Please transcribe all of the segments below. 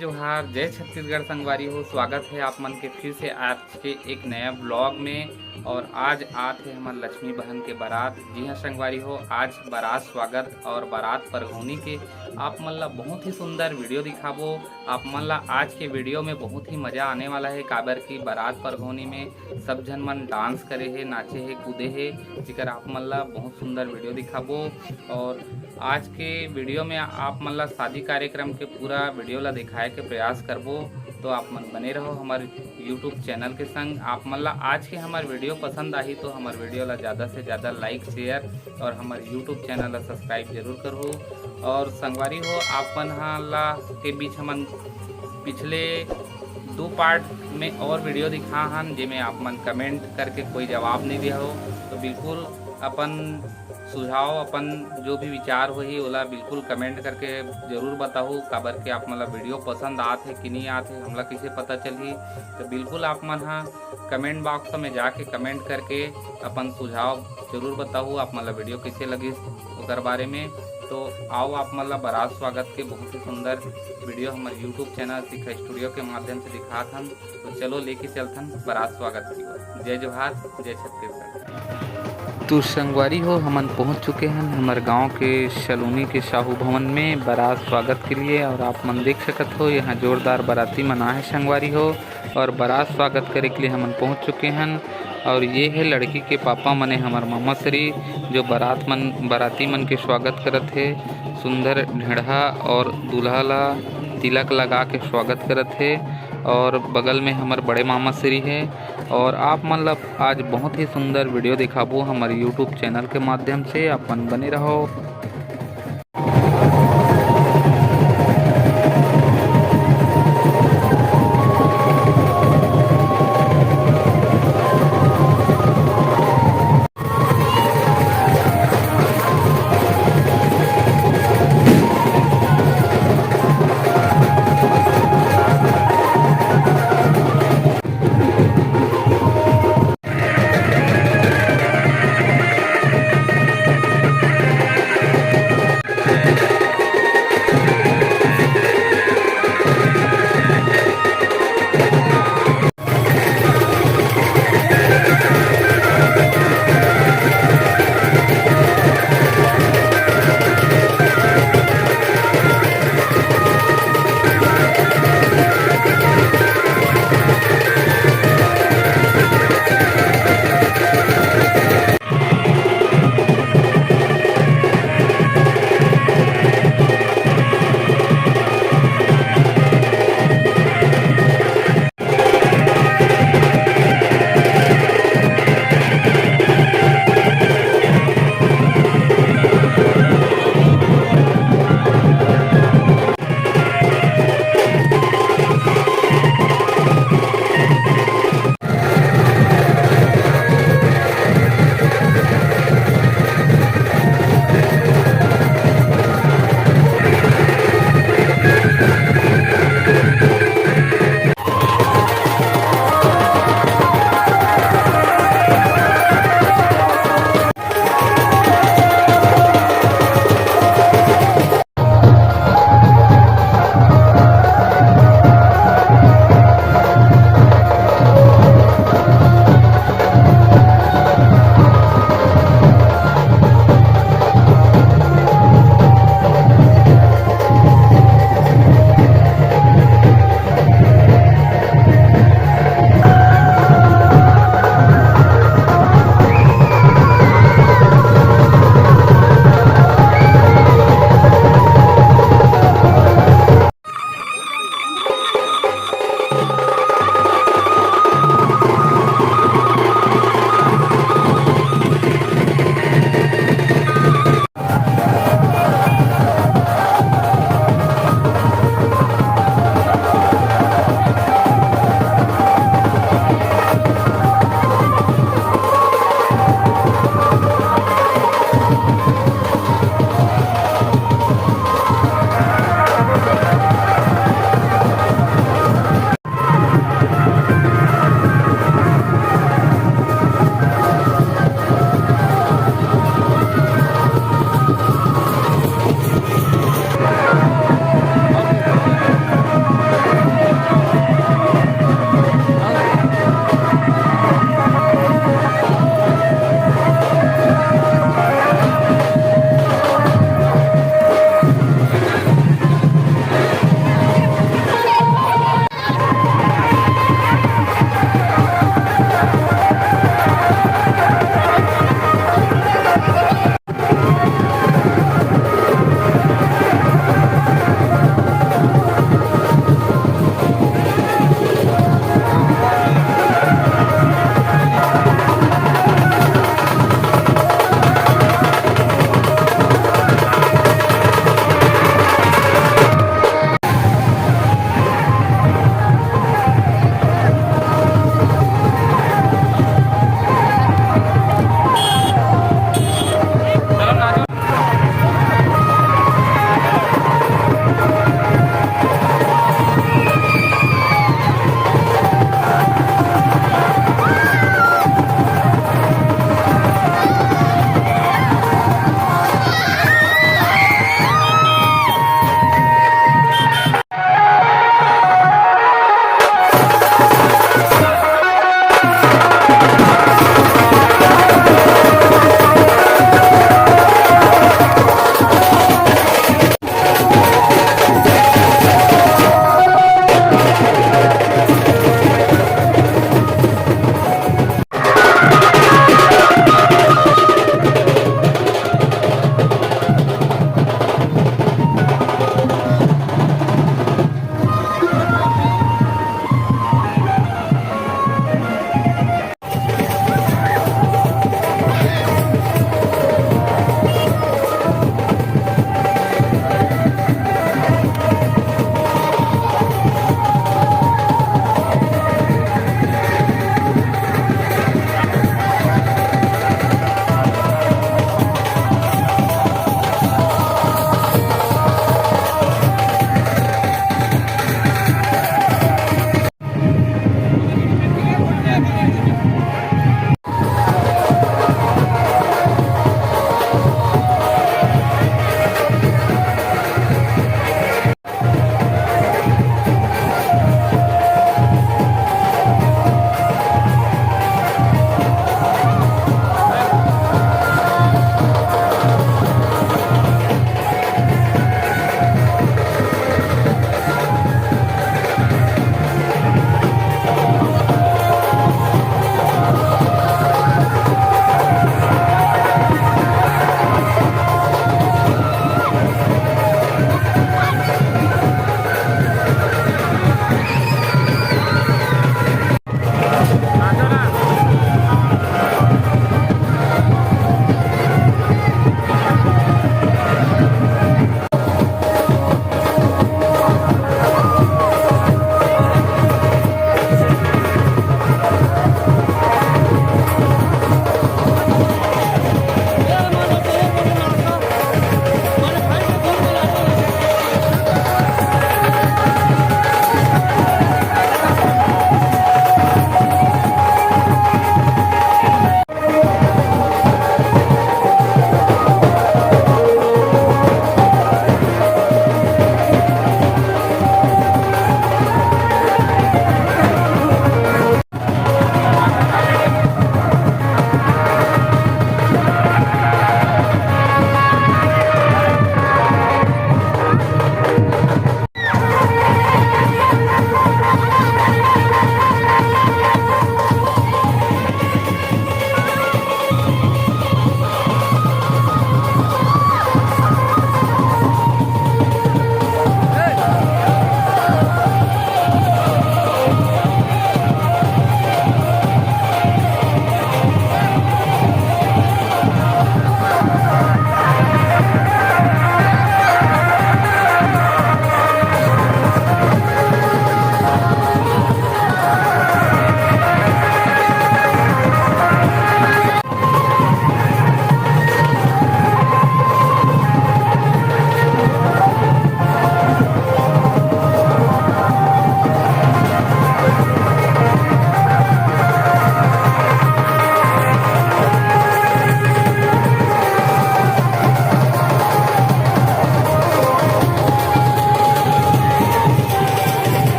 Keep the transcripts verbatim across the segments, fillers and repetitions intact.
जोहार, जय छत्तीसगढ़ संगवारी हो। स्वागत है आप मन के फिर से आज के एक नया ब्लॉग में। और आज आत है हमर लक्ष्मी बहन के बारात। जी हाँ संगवारी हो, आज बारात स्वागत और बारात परघौनी के आप मन ला बहुत ही सुंदर वीडियो दिखाबो। आप मन ला आज के वीडियो में बहुत ही मजा आने वाला है, काबर की बारात परघौनी में सब झन मन डांस करे हे, नाचे हे, कूदे हे, जेकर आप मन ला बहुत सुंदर वीडियो दिखाबो। और आज के वीडियो में आप मन ला शादी कार्यक्रम के पूरा वीडियो ला दिखाए के प्रयास करबो, तो आप मन बने रहो हमर YouTube चैनल के संग। आप मन ला आज के हमर वीडियो पसंद आही तो हमर वीडियो ला ज़्यादा से ज़्यादा लाइक, शेयर और हमर YouTube चैनल ला सब्सक्राइब जरूर करहू। और संगवारी हो, आप मन हा ला के बीच हमन पिछले दो पार्ट में और वीडियो दिखा हन, जेमे आप मन कमेंट करके कोई जवाब नहीं दिया हो, तो बिल्कुल अपन सुझाव, अपन जो भी विचार होही, ओला बिल्कुल कमेंट करके जरूर बताहू, काबर के आप मन ला वीडियो पसंद आत है कि नहीं आत है, हमला कैसे पता चलही। तो बिल्कुल आप मन हा कमेंट बॉक्स में जाके कमेंट करके अपन सुझाव जरूर बताहू, आप मन ला वीडियो कैसे लगिस ओकर बारे में। तो आओ, आप मन ला बारात स्वागत के बहुत ही सुंदर वीडियो हमर YouTube चैनल शिखा स्टूडियो के माध्यम से दिखात हन। तो चलो, लेके चलथन बारात स्वागत की ओर। जय जोहार, जय छत्तीसगढ़। तो संगवारी हो, हमन पहुंच चुके हन हमर गांव के सलोनी के साहू भवन में बारात स्वागत के लिए। और आप मन देख सकत हो, यहाँ जोरदार बाराती मन आहे संगवारी हो। और बारात स्वागत करे के लिए हमन पहुंच चुके हन। और ये है लड़की के पापा मने हमर मामा श्री, जो बारात मन, बाराती मन के स्वागत करत हे। सुंदर ढेढ़ा और दूल्हा ला तिलक लगा के स्वागत करत हे। और बगल में हमर बड़े मामा श्री हे। और आप मन ला आज बहुत ही सुंदर वीडियो दिखाबो हमर YouTube चैनल के माध्यम से, अपन बने रहो।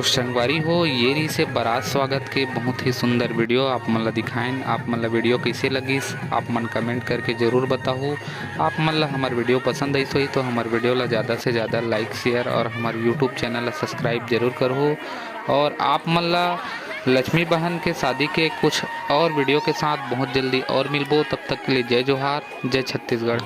संगवारी हो, ये रहिसे बारात स्वागत के बहुत ही सुंदर वीडियो आप मन ला दिखाएन। आप मन ला वीडियो कइसे लगिस, आप मन कमेंट करके जरूर बताहू। आप मन ला हमर वीडियो पसंद आइस होही तो हमर वीडियो ला ज़्यादा से ज़्यादा लाइक, शेयर और हमर यूट्यूब चैनल ला सब्सक्राइब जरूर करहू। और आप मन ला लक्ष्मी बहन के शादी के कुछ और वीडियो के साथ बहुत जल्दी और मिलबो। तब तक के लिए जय जोहार, जय छत्तीसगढ़।